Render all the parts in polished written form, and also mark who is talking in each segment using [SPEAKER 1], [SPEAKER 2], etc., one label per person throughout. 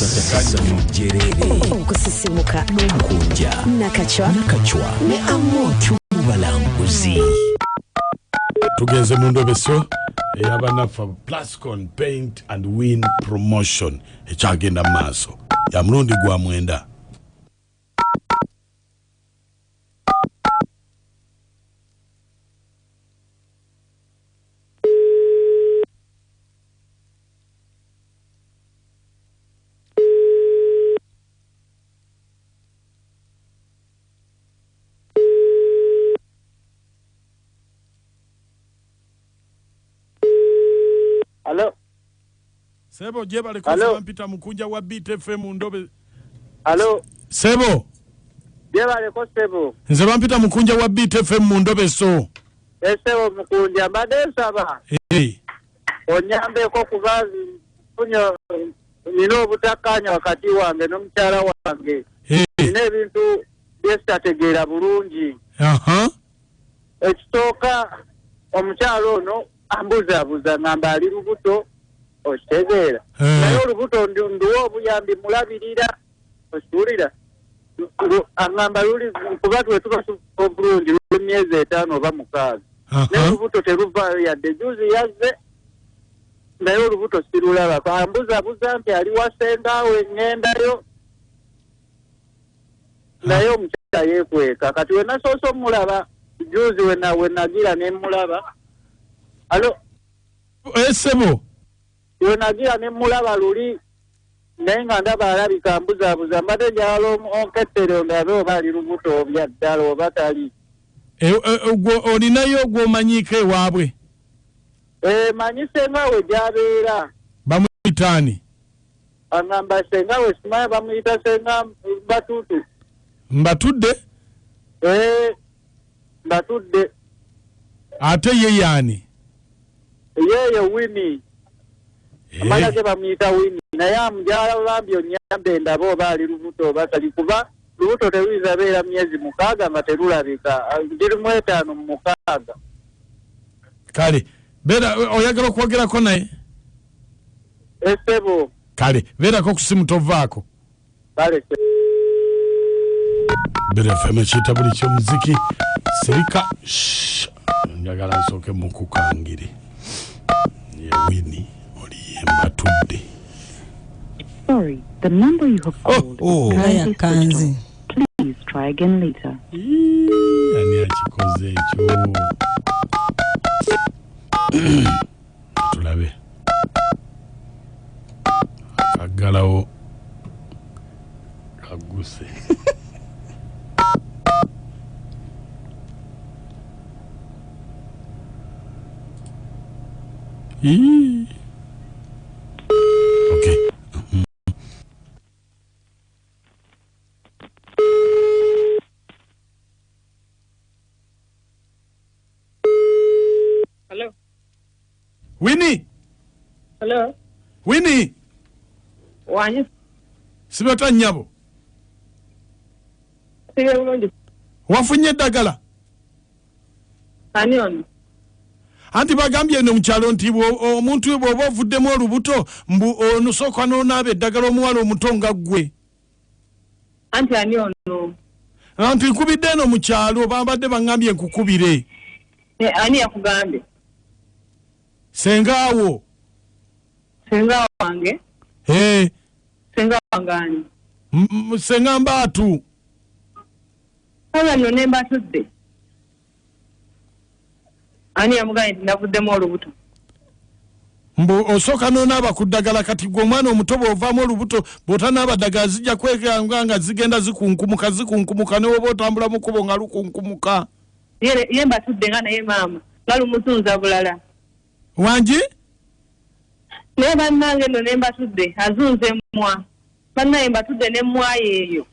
[SPEAKER 1] Sanyu
[SPEAKER 2] Okusisimuka
[SPEAKER 1] n'omukunja
[SPEAKER 2] Nakachwa
[SPEAKER 1] Nakachwa ne Amochu Mubalanguzi.
[SPEAKER 3] Tugenze mu ndobeso ey'abanafa Plascon Paint and Win Promotion ekyagenda mu maaso ya mulundi gwa 9.
[SPEAKER 4] Alo.
[SPEAKER 3] Sebo jebale
[SPEAKER 4] Alo.
[SPEAKER 3] mpita Mukunja wa Beat FM ndobe.
[SPEAKER 4] Alo.
[SPEAKER 3] Sebo.
[SPEAKER 4] Jebale ko sebo.
[SPEAKER 3] Nze bampita Mukunja wa Beat FM mu ndobe so.
[SPEAKER 4] Esebo Mukunja mbadde nsaba.
[SPEAKER 3] Hey.
[SPEAKER 4] Onyambeko kuba funyo nina obutakkaanya wakati wange n'omukyala wange.
[SPEAKER 3] Hey.
[SPEAKER 4] Nina ebintu bye sitategeera bulungi. Ekisooka omukyala ono ambuzaabuza ngamba ali lubuto, okitegeera. Naye olubuto nduwa obuyambi mulabirira, okiwulira. Angamba luli kuba twe tuba obulungi lw'emyezi 5 oba 6. Naye olubuto teruvaayo yadde. Juzi yazze naye olubuto sirulabako. Ambuzaabuza nti ali wa ssenga we ŋŋendayo, naye omukyala yeekweka. Kati we nasoose omulaba juzi we nagira ne mmulaba. Alo.
[SPEAKER 3] Sebo.
[SPEAKER 4] We nagira ne mmulaba luli naye nga ndaba alabika mbuzaabuza. Mbadde njagala onkettere ndabe oba ali lubuto bya ddala oba tali.
[SPEAKER 3] Olinayo gw'omanyiiko ewaabwe?
[SPEAKER 4] Manyi ssenga we gy'abeera.
[SPEAKER 3] Bamuyita ani?
[SPEAKER 4] Angamba ssenga we simanyi bamuyita ssenga Mbatutu.
[SPEAKER 3] Mbatudde?
[SPEAKER 4] Mbatudde.
[SPEAKER 3] Ate ye yaani?
[SPEAKER 4] Yeeyo Winnie. Amanya ge bamuyita Winnie. Naye amukyala bambi onyambe ndabe oba ali lubuto oba tali, kuba lubuto teruyinza beera myezi 6 nga terulabika. Ndiri mu 5 mu 6.
[SPEAKER 3] Kale beera oyagala okwogerako naye?
[SPEAKER 4] Esebo.
[SPEAKER 3] Kale beerako ku simu tovaako.
[SPEAKER 4] Kale.
[SPEAKER 3] Beera FM ekiyita buli ky'omuziki. Sirika. Njagala nsooke mukukangire. Ye Winnie oli ye Mbatudde.
[SPEAKER 5] Sorry, the number you have called is currently switched off. Please try again later.
[SPEAKER 3] Ani akikoze ekyo? Tulabe. Akaggalawo kagguse. Okay.
[SPEAKER 6] Hello.
[SPEAKER 3] Winnie.
[SPEAKER 6] Hello.
[SPEAKER 3] Winnie.
[SPEAKER 6] Wanyi.
[SPEAKER 3] Sibata nnyabo.
[SPEAKER 6] Sibe bulungi.
[SPEAKER 3] Wafunye eddagala?
[SPEAKER 6] Ani ono?
[SPEAKER 3] Anti bagambye eno mu kyalo nti omuntu bw'oba ovuddemu olubuto mbu onosooka n'onaaba eddagala omuwala omuto nga ggwe.
[SPEAKER 6] Anti ani ono?
[SPEAKER 3] Anti nkubidde eno mu kyalo bambadde baŋŋambye nkukubire.
[SPEAKER 6] Ani yakugambye?
[SPEAKER 3] Ssenga wo.
[SPEAKER 6] Ssenga wange? Ssenga wange ani?
[SPEAKER 3] Ssenga Mbaatu.
[SPEAKER 6] Kale nno ne Mbatudde. Ani yamugambye nti navuddemu olubuto?
[SPEAKER 3] Mbu osooka n'onaaba ku ddagala kati gwe omwana omuto bw'ovaamu olubuto bw'otanaaba ddagala zijja kwekanga nga zigenda zikunkumuka zikunkumuka ne bw'oba otambula mu kkubo nga lukunkumuka.
[SPEAKER 6] Ye Mbatudde nga naye maama nga lumutunza bulala.
[SPEAKER 3] Wangi?
[SPEAKER 6] Naye bannange nno ne Mbatudde azunza emmwa. Bannaye Mbatudde n'emmwa eyo.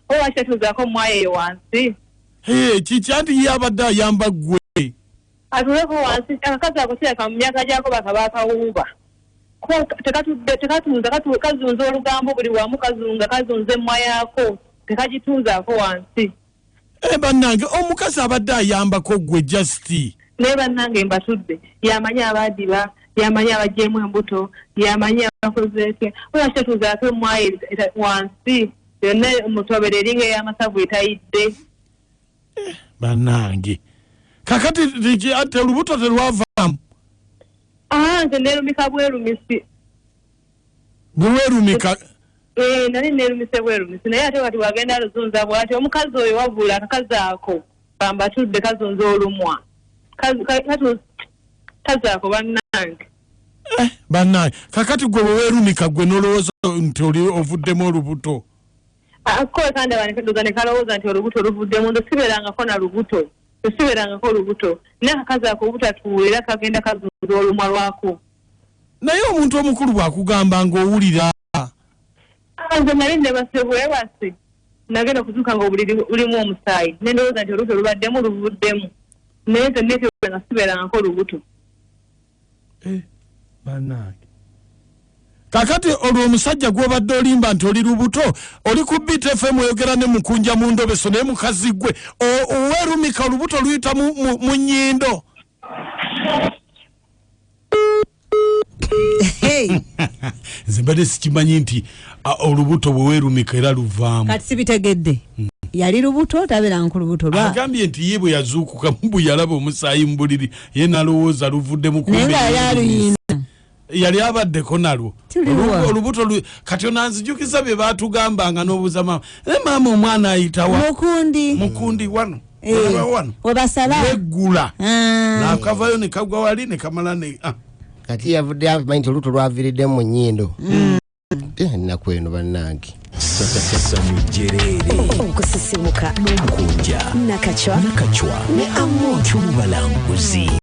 [SPEAKER 6] Oba kyetuzaako mmwa eyo wansi?
[SPEAKER 3] Kiki anti ye abadde ayamba ggwe?
[SPEAKER 6] Atuleko wansi akakazi ako kirabika mu myaka gyako bakaba akawuuba. Tekatudde tekatunza kazunza olugambo buli wamu kazunga kazunza emmwa yaako tekagitunzaako wansi.
[SPEAKER 3] Bannange omukazi abadde ayambako ggwe just.
[SPEAKER 6] Naye bannange Mbatudde yamanyi abaadiba Yamanyi abaggyemu embuto, yamanyi abakoze etya. Lwaki tatuuzaako emmwayi wansi yonna mutobere eringa ey'amasavu etayidde?
[SPEAKER 3] Bannange, kakati ate olubuto terwavaamu?
[SPEAKER 6] Nze neerumika bwerumisi.
[SPEAKER 3] Bwerumika?
[SPEAKER 6] Nali neerumise bwerumisi, naye ate kati wagenda aluzunza bw'ati omukazi oyo, wabula akakazi ako bambatudde kazunza olumwa. Kazi ako bannange.
[SPEAKER 3] Bannange, kakati gwe bwe weerumika gwe n'olowooza nti oli ovuddemu olubuto?
[SPEAKER 6] Ko kandaba ne kalowooza nti olubuto luvuddemu. Nze sibeerangako na lubuto, sibeerangako olubuto, naye akakazi ako obutatuula era kagenda kazunza olumwa lwako.
[SPEAKER 3] Naye omuntu omukulu bw'akugamba ng'owulira?
[SPEAKER 6] Nze nali nebase bwebase, nagenda okuzuuka nga obuliri bulimu omusaayi, ne ndowooza nti olubuto lubaddemu luvuddemu, naye nze neekebera nga sibeerangako olubuto.
[SPEAKER 3] Bannange, kakati olwo omusajja gw'obadde olimba nti oli lubuto, oli ku Beat FM, oyogera ne Mukunja mu ndobeso, naye mukazi gwe oweerumika olubuto luyita mu nnyindo. Nze mbadde sikimanyi nti olubuto bwe weerumika era luvaamu.
[SPEAKER 2] Kati sibitegedde. Yali lubuto, tabeera ku lubuto lwa
[SPEAKER 3] Agambye nti ye bwe yazuukuka bwe yalaba omusaayi mu buliri, ye n'alowooza luvuddemu.
[SPEAKER 2] Naye nga yali aluyina.
[SPEAKER 3] Yali abaddeko nalwo.
[SPEAKER 2] Tuliwa.
[SPEAKER 3] Olubuto kati onanzijukiza bye baatugambanga n'obuuza maama, naye maama omwana ayitawa?
[SPEAKER 2] Mukundi.
[SPEAKER 3] Mukundi wano. Olaba wano
[SPEAKER 2] webasala
[SPEAKER 3] weggula nakavayo ne kagwa wali ne kamala ne
[SPEAKER 7] Kati yavudde amanyi nti olubuto lwaviiriddemu mu nnyindo. Ennaku eno bannange.
[SPEAKER 1] Ssanyu jjereere.
[SPEAKER 8] Okusisimuka
[SPEAKER 1] n'omukunja
[SPEAKER 8] Nakachwa
[SPEAKER 1] Nakachwa
[SPEAKER 8] ne Amooti
[SPEAKER 1] Omubalanguzi.